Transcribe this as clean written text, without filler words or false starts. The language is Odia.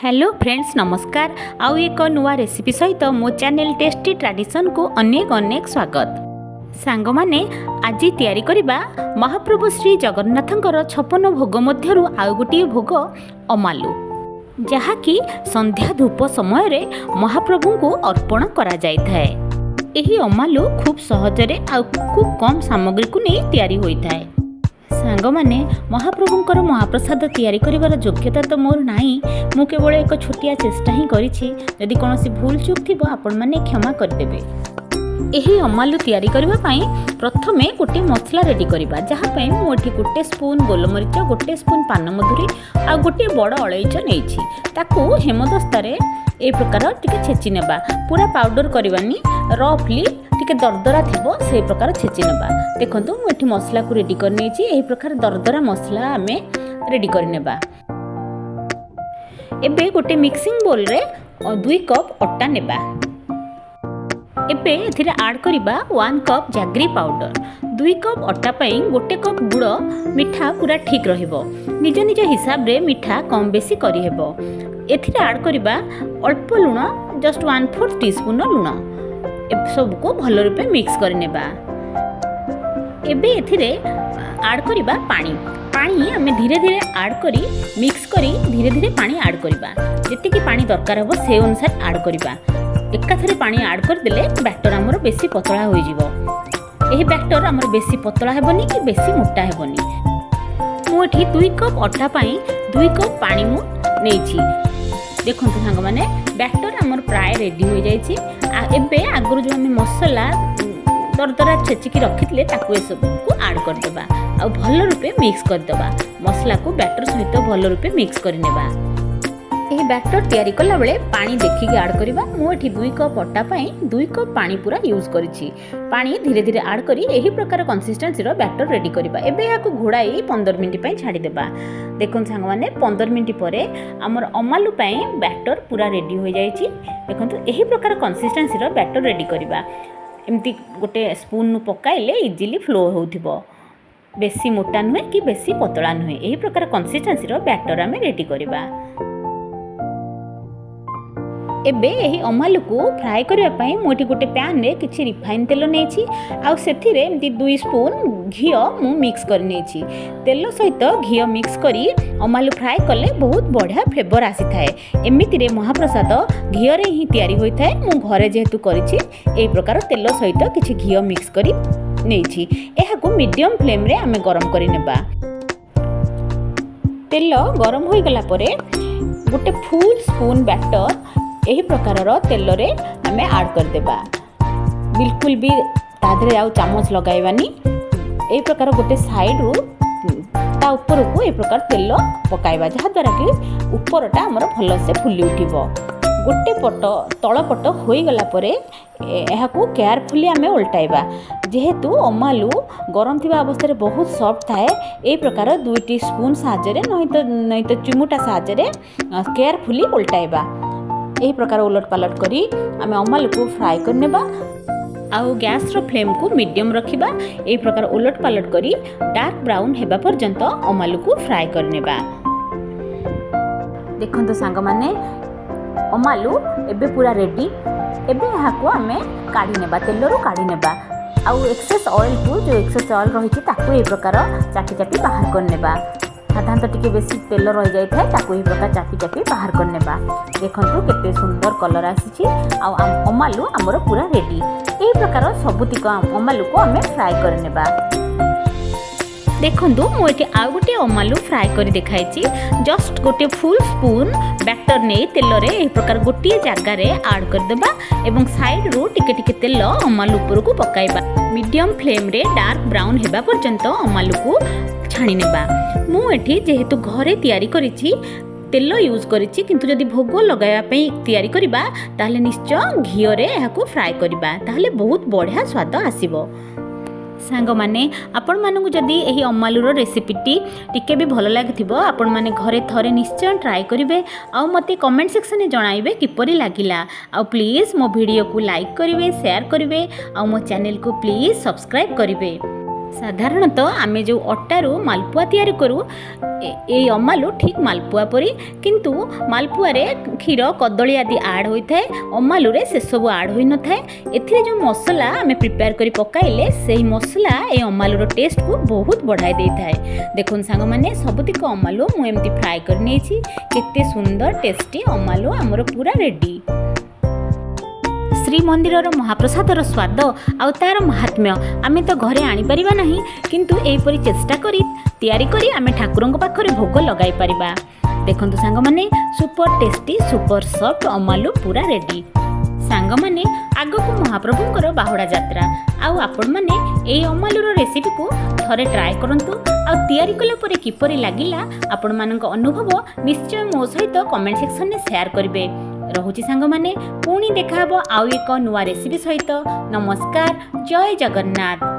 ହ୍ୟାଲୋ ଫ୍ରେଣ୍ଡସ୍, ନମସ୍କାର। ଆଉ ଏକ ନୂଆ ରେସିପି ସହିତ ମୋ ଚ୍ୟାନେଲ୍ ଟେଷ୍ଟି ଟ୍ରାଡ଼ିସନ୍କୁ ଅନେକ ଅନେକ ସ୍ୱାଗତ। ସାଙ୍ଗମାନେ, ଆଜି ତିଆରି କରିବା ମହାପ୍ରଭୁ ଶ୍ରୀ ଜଗନ୍ନାଥଙ୍କର 56 ଭୋଗ ମଧ୍ୟରୁ ଆଉ ଗୋଟିଏ ଭୋଗ ଅମାଲୁ, ଯାହାକି ସନ୍ଧ୍ୟା ଧୂପ ସମୟରେ ମହାପ୍ରଭୁଙ୍କୁ ଅର୍ପଣ କରାଯାଇଥାଏ। ଏହି ଅମାଲୁ ଖୁବ୍ ସହଜରେ ଆଉ ଖୁବ୍ କମ୍ ସାମଗ୍ରୀକୁ ନେଇ ତିଆରି ହୋଇଥାଏ। ସାଙ୍ଗମାନେ, ମହାପ୍ରଭୁଙ୍କର ମହାପ୍ରସାଦ ତିଆରି କରିବାର ଯୋଗ୍ୟତା ତ ମୋର ନାହିଁ। ମୁଁ କେବଳ ଏକ ଛୋଟିଆ ଚେଷ୍ଟା ହିଁ କରିଛି। ଯଦି କୌଣସି ଭୁଲ ଚୁକ୍ ଥିବ, ଆପଣମାନେ କ୍ଷମା କରିଦେବେ। ଏହି ଅମାଲୁ ତିଆରି କରିବା ପାଇଁ ପ୍ରଥମେ ଗୋଟିଏ ମସଲା ରେଡ଼ି କରିବା, ଯାହା ପାଇଁ ମୁଁ ଏଠି ଗୋଟେ ସ୍ପୁନ୍ ଗୋଲମରିଚ, ଗୋଟେ ସ୍ପୁନ୍ ପାନମଧୁରୀ ଆଉ ଗୋଟିଏ ବଡ଼ ଅଳେଇଚ ନେଇଛି। ତାକୁ ହେମଦସ୍ତାରେ ଏହି ପ୍ରକାର ଟିକେ ଛେଚି ନେବା। ପୁରା ପାଉଡ଼ର କରିବାନି, ରଫଲି ଟିକେ ଦରଦରା ଥିବ, ସେଇ ପ୍ରକାର ଛେଚି ନେବା। ଦେଖନ୍ତୁ, ମୁଁ ଏଠି ମସଲାକୁ ରେଡ଼ି କରିନେଇଛି। ଏହି ପ୍ରକାର ଦରଦରା ମସଲା ଆମେ ରେଡ଼ି କରିନେବା। ଏବେ ଗୋଟେ ମିକ୍ସିଂ ବୋଲ୍ରେ 2 କପ୍ ଅଟା ନେବା। ଏବେ ଏଥିରେ ଆଡ଼୍ କରିବା 1 କପ୍ ଜାଗ୍ରୀ ପାଉଡ଼ର। 2 କପ୍ ଅଟା ପାଇଁ 1 କପ୍ ଗୁଡ଼ ମିଠା ପୁରା ଠିକ୍ ରହିବ। ନିଜ ନିଜ ହିସାବରେ ମିଠା କମ୍ ବେଶୀ କରିହେବ। ଏଥିରେ ଆଡ଼୍ କରିବା ଅଳ୍ପ ଲୁଣ, ଜଷ୍ଟ 1/4 ଟିସ୍ପୁନ୍ର ଲୁଣ। ଏସବୁକୁ ଭଲ ରୂପେ ମିକ୍ସ କରିନେବା। ଏବେ ଏଥିରେ ଆଡ଼୍ କରିବା ପାଣି। ପାଣି ଆମେ ଧୀରେ ଧୀରେ ଆଡ଼୍ କରି, ମିକ୍ସ କରି ଧୀରେ ଧୀରେ ପାଣି ଆଡ଼୍ କରିବା। ଯେତିକି ପାଣି ଦରକାର ହେବ, ସେ ଅନୁସାରେ ଆଡ଼୍ କରିବା। ଏକାଥରେ ପାଣି ଆଡ଼୍ କରିଦେଲେ ବ୍ୟାଟର୍ ଆମର ବେଶୀ ପତଳା ହୋଇଯିବ। ଏହି ବ୍ୟାଟର୍ ଆମର ବେଶୀ ପତଳା ହେବନି କି ବେଶୀ ମୋଟା ହେବନି। ମୁଁ ଏଠି 2 କପ୍ ଅଟା ପାଇଁ 2 କପ୍ ପାଣି ମୁଁ ନେଇଛି। ଦେଖନ୍ତୁ ସାଙ୍ଗମାନେ, ବ୍ୟାଟର୍ ଆମର ପ୍ରାୟ ରେଡ଼ି ହୋଇଯାଇଛି। ଏବେ ଆଗରୁ ଯେଉଁ ଆମେ ମସଲା ଦରଦରା ଛେଚିକି ରଖିଥିଲେ, ତାକୁ ଏସବୁକୁ ଆଡ଼୍ କରିଦେବା ଆଉ ଭଲ ରୂପେ ମିକ୍ସ କରିଦେବା। ମସଲାକୁ ବ୍ୟାଟର୍ ସହିତ ଭଲ ରୂପେ ମିକ୍ସ କରିନେବା। ଏହି ବ୍ୟାଟର୍ ତିଆରି କଲାବେଳେ ପାଣି ଦେଖିକି ଆଡ଼୍ କରିବା। ମୁଁ ଏଠି 2 କପ୍ ଅଟା ପାଇଁ 2 କପ୍ ପାଣି ପୁରା ୟୁଜ୍ କରିଛି। ପାଣି ଧୀରେ ଧୀରେ ଆଡ଼୍ କରି ଏହି ପ୍ରକାର କନସିଷ୍ଟେନ୍ସିର ବ୍ୟାଟର୍ ରେଡ଼ି କରିବା। ଏବେ ଏହାକୁ ଘୋଡ଼ାଇ 15 ମିନିଟ୍ ପାଇଁ ଛାଡ଼ିଦେବା। ଦେଖନ୍ତୁ ସାଙ୍ଗମାନେ, 15 ମିନିଟ୍ ପରେ ଆମର ଅମାଲୁ ପାଇଁ ବ୍ୟାଟର୍ ପୁରା ରେଡ଼ି ହୋଇଯାଇଛି। ଦେଖନ୍ତୁ, ଏହି ପ୍ରକାର କନସିଷ୍ଟେନ୍ସିର ବ୍ୟାଟର୍ ରେଡ଼ି କରିବା। ଏମିତି ଗୋଟେ ସ୍ପୁନ୍ ପକାଇଲେ ଇଜିଲି ଫ୍ଲୋ ହେଉଥିବ। ବେଶୀ ମୋଟା ନୁହେଁ କି ବେଶୀ ପତଳା ନୁହେଁ। ଏହି ପ୍ରକାର କନସିଷ୍ଟେନ୍ସିର ବ୍ୟାଟର୍ ଆମେ ରେଡ଼ି କରିବା। ଏବେ ଏହି ଅମାଲୁକୁ ଫ୍ରାଏ କରିବା ପାଇଁ ମୁଁ ଏଠି ଗୋଟେ ପ୍ୟାନ୍ରେ କିଛି ରିଫାଇନ୍ ତେଲ ନେଇଛି ଆଉ ସେଥିରେ ଏମିତି 2 ସ୍ପୁନ୍ ଘିଅ ମୁଁ ମିକ୍ସ କରି ନେଇଛି। ତେଲ ସହିତ ଘିଅ ମିକ୍ସ କରି ଅମାଲୁ ଫ୍ରାଏ କଲେ ବହୁତ ବଢ଼ିଆ ଫ୍ଲେଭର୍ ଆସିଥାଏ। ଏମିତିରେ ମହାପ୍ରସାଦ ଘିଅରେ ହିଁ ତିଆରି ହୋଇଥାଏ। ମୁଁ ଘରେ ଯେହେତୁ କରିଛି, ଏହି ପ୍ରକାର ତେଲ ସହିତ କିଛି ଘିଅ ମିକ୍ସ କରି ନେଇଛି। ଏହାକୁ ମିଡ଼ିୟମ୍ ଫ୍ଲେମ୍ରେ ଆମେ ଗରମ କରିନେବା। ତେଲ ଗରମ ହୋଇଗଲା ପରେ ଗୋଟେ ଫୁଲ୍ ସ୍ପୁନ୍ ବ୍ୟାଟର୍ ଏହି ପ୍ରକାରର ତେଲରେ ଆମେ ଆଡ଼୍ କରିଦେବା। ବିଲକୁଲ ବି ତା ଦେହରେ ଆଉ ଚାମଚ ଲଗାଇବାନି। ଏହି ପ୍ରକାର ଗୋଟେ ସାଇଡ଼ରୁ ତା ଉପରକୁ ଏହି ପ୍ରକାର ତେଲ ପକାଇବା, ଯାହାଦ୍ୱାରା କି ଉପରଟା ଆମର ଭଲସେ ଫୁଲି ଉଠିବ। ଗୋଟେ ପଟ ତଳ ପଟ ହୋଇଗଲା ପରେ ଏହାକୁ କେୟାରଫୁଲି ଆମେ ଓଲଟାଇବା। ଯେହେତୁ ଅମାଲୁ ଗରମ ଥିବା ଅବସ୍ଥାରେ ବହୁତ ସଫ୍ଟ ଥାଏ, ଏହି ପ୍ରକାର ଦୁଇଟି ସ୍ପୁନ୍ ସାହାଯ୍ୟରେ ନହିତ ଚିମୁଟା ସାହାଯ୍ୟରେ କେୟାରଫୁଲି ଓଲଟାଇବା। ଏହି ପ୍ରକାର ଓଲଟ ପାଲଟ କରି ଆମେ ଅମାଲୁକୁ ଫ୍ରାଏ କରିନେବା ଆଉ ଗ୍ୟାସ୍ର ଫ୍ଲେମ୍କୁ ମିଡ଼ିୟମ୍ ରଖିବା। ଏହି ପ୍ରକାର ଓଲଟ ପାଲଟ କରି ଡାର୍କ ବ୍ରାଉନ୍ ହେବା ପର୍ଯ୍ୟନ୍ତ ଅମାଲୁକୁ ଫ୍ରାଏ କରିନେବା। ଦେଖନ୍ତୁ ସାଙ୍ଗମାନେ, ଅମାଲୁ ଏବେ ପୁରା ରେଡ଼ି। ଏବେ ଏହାକୁ ଆମେ କାଢ଼ି ନେବା, ତେଲରୁ କାଢ଼ି ନେବା ଆଉ ଏକ୍ସେସ୍ ଅଏଲ୍କୁ, ଯେଉଁ ଏକ୍ସେସ୍ ଅଏଲ୍ ରହିଛି, ତାକୁ ଏହି ପ୍ରକାର ଚାପି ଚାପି ବାହାର କରିନେବା। ସାଧାରଣତଃ ଟିକେ ବେଶୀ ତେଲ ରହିଯାଇଥାଏ, ତାକୁ ଏହି ପ୍ରକାର ଚାପି ଚାପି ବାହାର କରିନେବା। ଦେଖନ୍ତୁ, କେତେ ସୁନ୍ଦର କଲର୍ ଆସିଛି ଆଉ ଅମାଲୁ ଆମର ପୁରା ରେଡ଼ି। ଏହି ପ୍ରକାର ସବୁତିକ ଅମାଲୁକୁ ଆମେ ଫ୍ରାଏ କରିନେବା। ଦେଖନ୍ତୁ, ମୁଁ ଏଠି ଆଉ ଗୋଟିଏ ଅମାଲୁ ଫ୍ରାଏ କରି ଦେଖାଇଛି। ଜଷ୍ଟ ଗୋଟିଏ ଫୁଲ୍ ସ୍ପୁନ୍ ବ୍ୟାଟର୍ ନେଇ ତେଲରେ ଏହି ପ୍ରକାର ଗୋଟିଏ ଜାଗାରେ ଆଡ଼୍ କରିଦେବା ଏବଂ ସାଇଡ଼ରୁ ଟିକେ ଟିକେ ତେଲ ଅମାଲୁ ଉପରକୁ ପକାଇବା। ମିଡ଼ିୟମ୍ ଫ୍ଲେମ୍ରେ ଡାର୍କ ବ୍ରାଉନ୍ ହେବା ପର୍ଯ୍ୟନ୍ତ ଅମାଲୁକୁ ଛାଣି ନେବା। ମୁଁ ଏଠି ଯେହେତୁ ଘରେ ତିଆରି କରିଛି, ତେଲ ୟୁଜ୍ କରିଛି। କିନ୍ତୁ ଯଦି ଭୋଗ ଲଗାଇବା ପାଇଁ ତିଆରି କରିବା, ତାହେଲେ ନିଶ୍ଚୟ ଘିଅରେ ଏହାକୁ ଫ୍ରାଏ କରିବା, ତାହେଲେ ବହୁତ ବଢ଼ିଆ ସ୍ୱାଦ ଆସିବ। ସାଙ୍ଗମାନେ, ଆପଣମାନଙ୍କୁ ଯଦି ଏହି ଅମାଲୁର ରେସିପିଟି ଟିକେ ବି ଭଲ ଲାଗିଥିବ, ଆପଣମାନେ ଘରେ ଥରେ ନିଶ୍ଚୟ ଟ୍ରାଏ କରିବେ ଆଉ ମୋତେ କମେଣ୍ଟ ସେକ୍ସନରେ ଜଣାଇବେ କିପରି ଲାଗିଲା। ଆଉ ପ୍ଲିଜ୍ ମୋ ଭିଡ଼ିଓକୁ ଲାଇକ୍ କରିବେ, ସେୟାର କରିବେ ଆଉ ମୋ ଚ୍ୟାନେଲକୁ ପ୍ଲିଜ୍ ସବସ୍କ୍ରାଇବ୍ କରିବେ। ସାଧାରଣତଃ ଆମେ ଯେଉଁ ଅଟାରୁ ମାଲପୁଆ ତିଆରି କରୁ, ଏଇ ଅମାଲୁ ଠିକ୍ ମାଲପୁଆ ପରି। କିନ୍ତୁ ମାଲପୁଆରେ କ୍ଷୀର, କଦଳୀ ଆଦି ଆଡ଼୍ ହୋଇଥାଏ, ଅମାଲୁରେ ସେସବୁ ଆଡ଼୍ ହୋଇନଥାଏ। ଏଥିରେ ଯେଉଁ ମସଲା ଆମେ ପ୍ରିପେୟାର କରି ପକାଇଲେ, ସେହି ମସଲା ଏଇ ଅମାଲୁର ଟେଷ୍ଟକୁ ବହୁତ ବଢ଼ାଇ ଦେଇଥାଏ। ଦେଖନ୍ତୁ ସାଙ୍ଗମାନେ, ସବୁତିକ ଅମାଲୁ ମୁଁ ଏମିତି ଫ୍ରାଏ କରି ନେଇଛି। କେତେ ସୁନ୍ଦର ଟେଷ୍ଟି ଅମାଲୁ ଆମର ପୁରା ରେଡ଼ି। ଶ୍ରୀମନ୍ଦିରର ମହାପ୍ରସାଦର ସ୍ୱାଦ ଆଉ ତା'ର ମାହାତ୍ମ୍ୟ ଆମେ ତ ଘରେ ଆଣିପାରିବା ନାହିଁ, କିନ୍ତୁ ଏହିପରି ଚେଷ୍ଟା କରି ତିଆରି କରି ଆମେ ଠାକୁରଙ୍କ ପାଖରେ ଭୋଗ ଲଗାଇ ପାରିବା। ଦେଖନ୍ତୁ ସାଙ୍ଗମାନେ, ସୁପର ଟେଷ୍ଟି, ସୁପର ସଫ୍ଟ ଅମାଲୁ ପୁରା ରେଡ଼ି। ସାଙ୍ଗମାନେ, ଆଗକୁ ମହାପ୍ରଭୁଙ୍କର ବାହୁଡ଼ା ଯାତ୍ରା, ଆଉ ଆପଣମାନେ ଏଇ ଅମାଲୁର ରେସିପିକୁ ଥରେ ଟ୍ରାଏ କରନ୍ତୁ ଆଉ ତିଆରି କଲା ପରେ କିପରି ଲାଗିଲା, ଆପଣମାନଙ୍କ ଅନୁଭବ ନିଶ୍ଚୟ ମୋ ସହିତ କମେଣ୍ଟ ସେକ୍ସନରେ ସେୟାର କରିବେ। ରହୁଛି ସାଙ୍ଗମାନେ, ପୁଣି ଦେଖାହେବ ଆଉ ଏକ ନୂଆ ରେସିପି ସହିତ। ନମସ୍କାର, ଜୟ ଜଗନ୍ନାଥ।